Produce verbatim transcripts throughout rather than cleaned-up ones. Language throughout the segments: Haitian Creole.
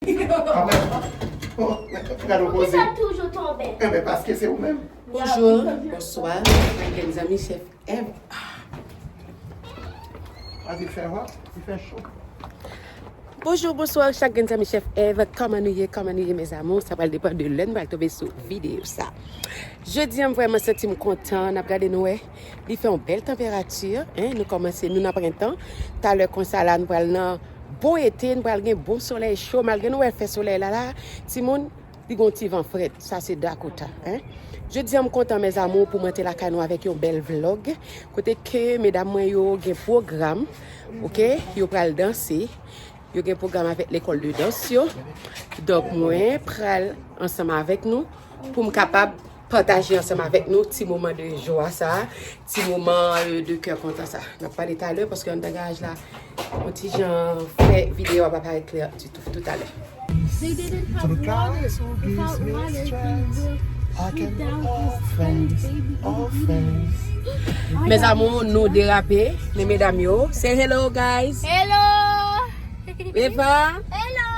Apre, oh, gade w poze. Poukisa toujou tonbe? Enben, paske se ou menm. Bonjou, bonswa, chak grenn zanmi chèf Ev. Gade, li fè hot, li fè cho. Bonjou, bonswa, chak grenn zanmi chèf Ev. Kòman nou ye? Kòman nou ye, mes amours? Sa pral depann de lè n pral tonbe sou videyo sa. Jodi a, m vrèman santi m kontan. N ap gade, nou wè, li fè yon bèl tanperati, en. Nou kòmanse, nou nan prentan. Talè konsa la, nou pral nan bon ete, nou pral gen bon solèy cho. Malgre nou wè fè solèy la, la, timoun, li gon ti van frèt. Sa se Dakota, en. Jodi a, m kontan, mes amours, pou mwen te lakay nou avèk yon bèl vlog. Kote ke medam mwen yo gen pwogram, oke? Yo pral danse. Yo gen pwogram avèk lekòl de dans yo. Donk, mwen pral ansanm avèk nou pou m kapab pataje ansanm avèk nou ti moman de jwa sa, ti moman, euh, de kè kontan sa. N ap pale talè paske anndan garaj la, yon ti jan fè videyo a pa parèt klè ditou toutalè. They didn't have water, so without water, they will shoot down his friends, baby. Mes amours, nou derape, men medam yo. Say hello, guys. Hello. Eva. Hello.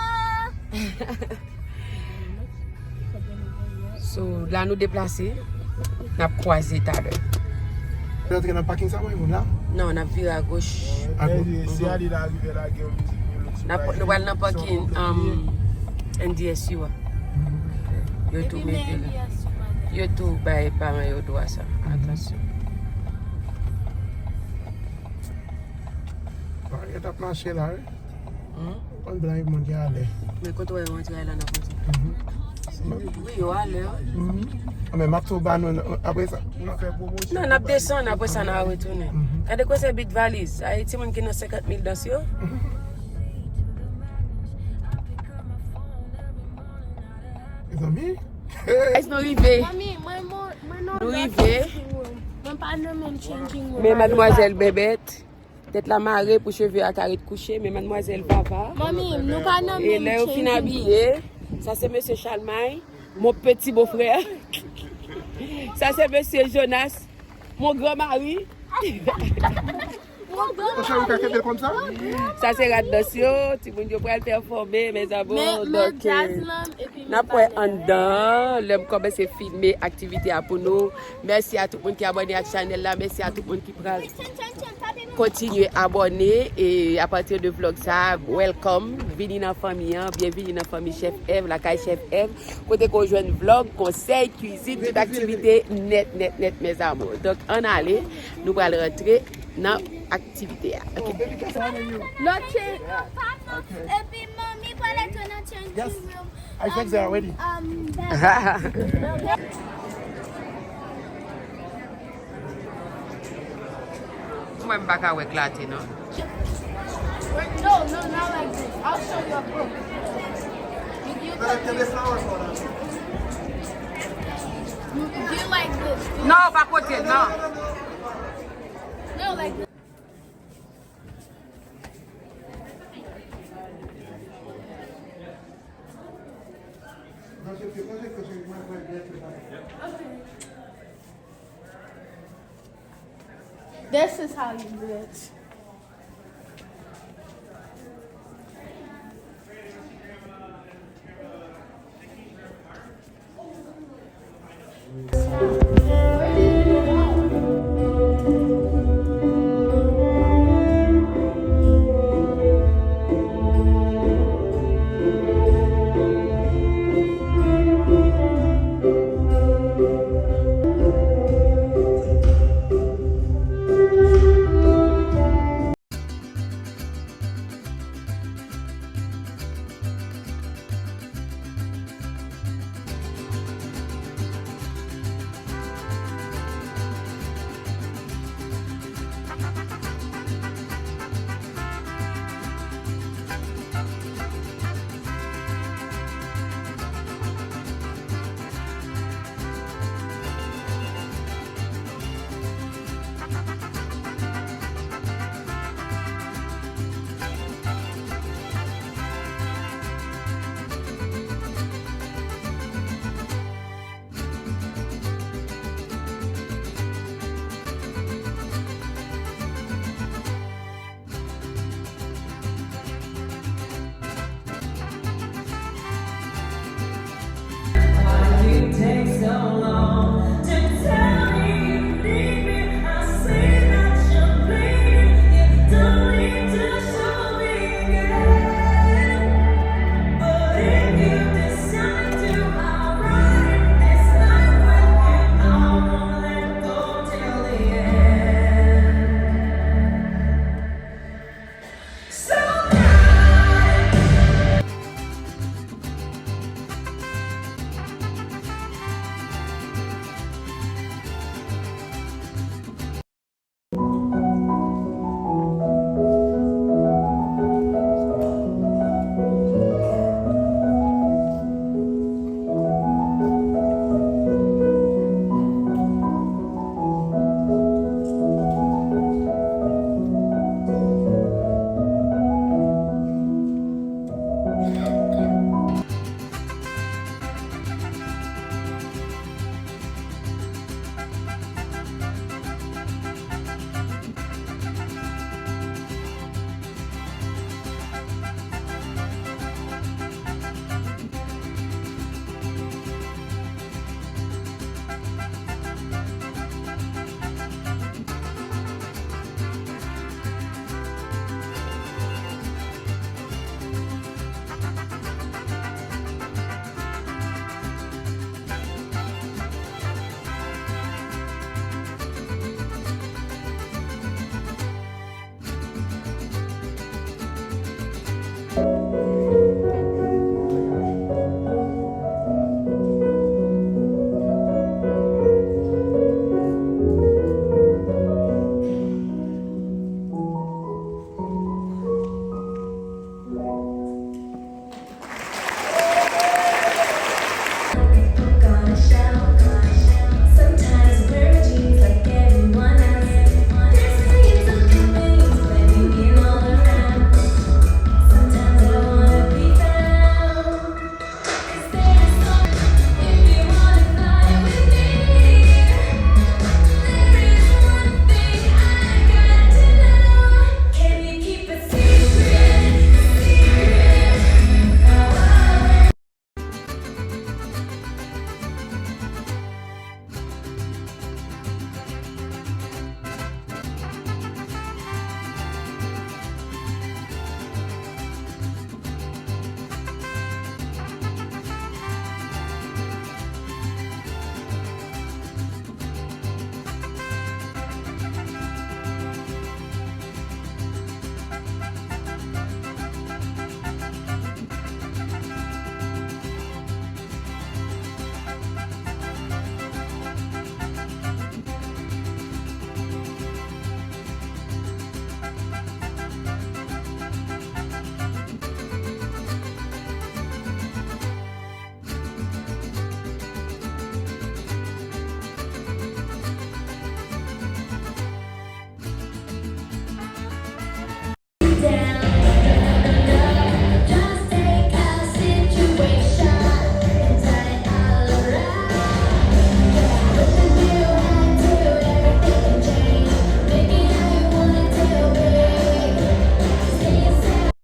So, la nou deplase. N ap kwaze talè. Yo antre nan pakin sa, mwen, moun la? Non, n ap vire agoch. Agoch. Si ale la rive la, gen yon mizik melodi. N ap, nou pral nan pakin, um, N D S U a. Yo tou mete la. Yo tou bay paran yo dwa sa. Atansyon. Yo t ap mache la, wi. Hmm? Konn blan e moun ki ale. Men kote w wè yo antre la nan kote? Mhm. Wi, yo ale, wi. Mhm. Men m ap tou ba nou, apre sa. Non, n ap desann, apre sa, n a retounen. Mhm. Gade kote se bit valiz. Ay, timoun ki nan senkant mil dans yo. Mezanmi. Guys, nou rive. Mami, mwen, mwen, mwen nan lòt changing room. Mwen pa nan menm changing room. Men madmwazèl Bèbèt. Tèt la mare pou cheve a ka ret kouche, men madmwazèl Vava. Mami, nou pa nan menm changing room. E lè yo fin abiye, sa se mesye Chalmay, mon petit beau-frère. Sa se mesye Jonas, mon grand mari. Mon cheri, ou ka kenbe l konsa? Sa se rad dans yo, timoun yo pral pèfòme, mes amours. Donk, euh, n ap wè anndan, lè m kòmanse filme aktivite a pou nou. Mèsi a tout moun ki abòne ak chanèl la, mèsi a tout moun ki pral kontinye abòne, e apati de vlog sa, welcome, vini nan fanmi an, byenvini nan fanmi Chèf Ev, lakay Chèf Ev, kote ke w jwenn vlog, konsèy, kwizin, tout aktivite nèt, nèt, nèt, mes amours. Donk, ann ale, nou pral rantre nan aktivite a. Ok. Lòt se... Epi manmi pral antre nan changing room. I fix it already. Um, um, Mwen m pa ka wè klate non. No, no, not like this. I'll show you a book. You, you, you, you like this. Non, pa kote, non. No, like this. This is how you do it.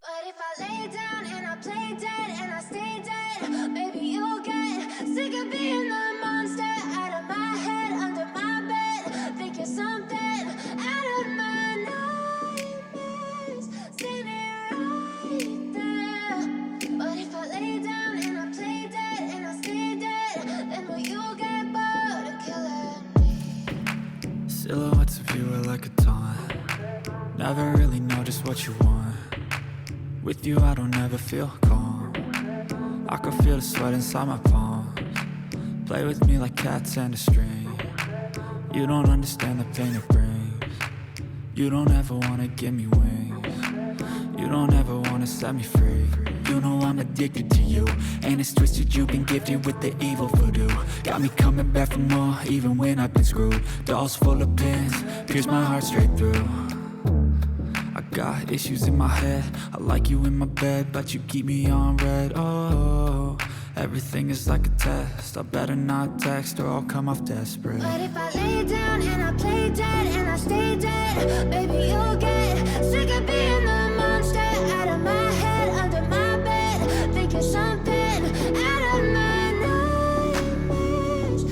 But if I lay down and I play dead and I stay dead, maybe you'll get sick of being the monster out of my head, under my bed. Think you're something out of my nightmares, standing right there. But if I lay down and I play dead and I stay dead, then will you get bored of killing me? Silhouettes of you are like a taunt. Never really know just what you want. With you, I don't ever feel calm. I can feel the sweat inside my palms. Play with me like cats and a string. You don't understand the pain it brings. You don't ever wanna give me wings. You don't ever wanna set me free. You know I'm addicted to you, and it's twisted. You've been gifted with the evil voodoo. Got me coming back for more, even when I've been screwed. Dolls full of pins, pierce my heart straight through. I got issues in my head. I like you in my bed, but you keep me on red. Oh, everything is like a test. I better not text or I'll come off desperate. But if I lay down and I play dead and I stay dead, maybe you'll get sick of being the monster out of my head, under my bed. Think you're something out of my nightmares.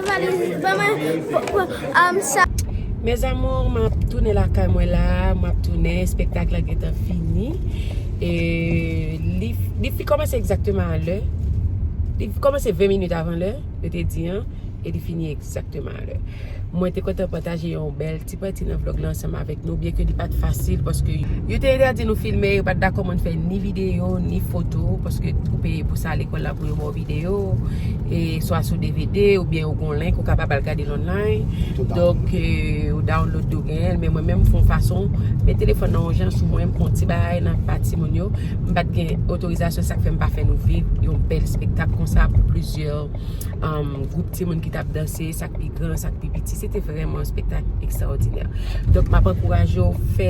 Valiz, ban mwen, pou, pou, um, sa. Mes amours, m ap tounen lakay mwen la, m ap tounen, espektak la gentan fini. E li, li fi kòmanse egzakteman a lè. Li kòmanse ven minit avan lè, yo te di an, e li fini egzakteman a lè. Mwen te kontan pataje yon bèl ti pati nan vlog la ansanm avèk nou, byen ke li pa t fasil, paske yo te entèdi nou filme, yo pa t dakò moun fè ni videyo, ni foto, paske ou peye pou sa lekòl la pou yo ba w videyo, e swa sou D V D, oubyen ou gon link, ou kapab al gade l online. Donk, e, ou download, ou genyen l, men mwen menm, m fè yon fason, men telefòn nan yon jan sou mwen, m pran ti bagay nan pa timoun yo, m pa t gen otorizasyon, sa k fè m pa fè nou viv yon bèl espektak konsa pou plizyè, um, gwoup timoun ki t ap danse, sa k pi gran, sa k pi piti. Se te vrèman yon espektak ekstraòdinè. Donk, m ap ankouraje w fè,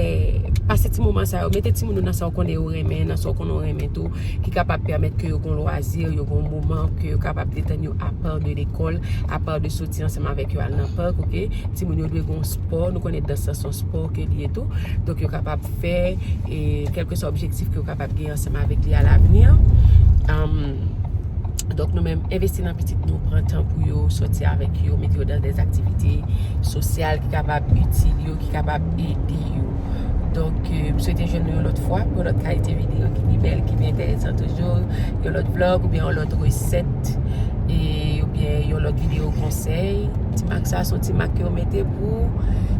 pase ti moman sa yo, mete timoun yo nan sa w konnen yo renmen, nan sa w konnen yo renmen tou, ki kapab pèmèt ke yo gon lwazi, yo gon moman ke yo kapab detann yo apa de lekòl, apa de soti ansanm avèk yo al nan pak, oke? Timoun yo dwe gon spò, nou konnen dans lan se yon spò ke li ye tou. Donk, yo kapab fè, e, kèlkeswa objektif ke yo kapab gen ansanm avèk li alavni. Um, Donk, nou menm, envesti nan pitit nou, pran tan pou yo, soti avèk yo, mete yo nan de aktivite sosyal ki kapab itil yo, ki kapab ede yo. Donk, e, m swete jwenn nou yon lòt fwa pou yon lòt kalite videyo ki pi bèl, ki pi enteresan toujou, yon lòt vlog oubyen yon lòt resèt, e, oubyen yon lòt videyo konsèy. Ti mak sa, se yon ti mak ke yo mete pou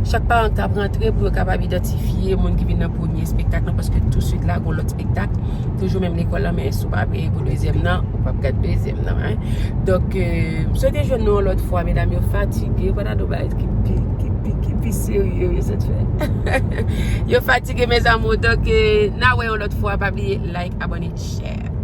chak paran k ap rantre, pou yo kapab idantifye moun ki vin nan premye espektak lan, paske touswit la, gon lòt espektak. Toujou menm lekòl la, men si w pa peye pou dezyèm nan, ou p ap gad dezyèm nan, en. Donk, e, m swete jwenn nou yon lòt fwa, medam yo fatige, pa ta do bagay ki pi, ki pi, ki pi serye, yo sot fè. Yo fatige, mes amours. Donk, e, n a wè yon lòt fwa, pa bliye like, abòne, share.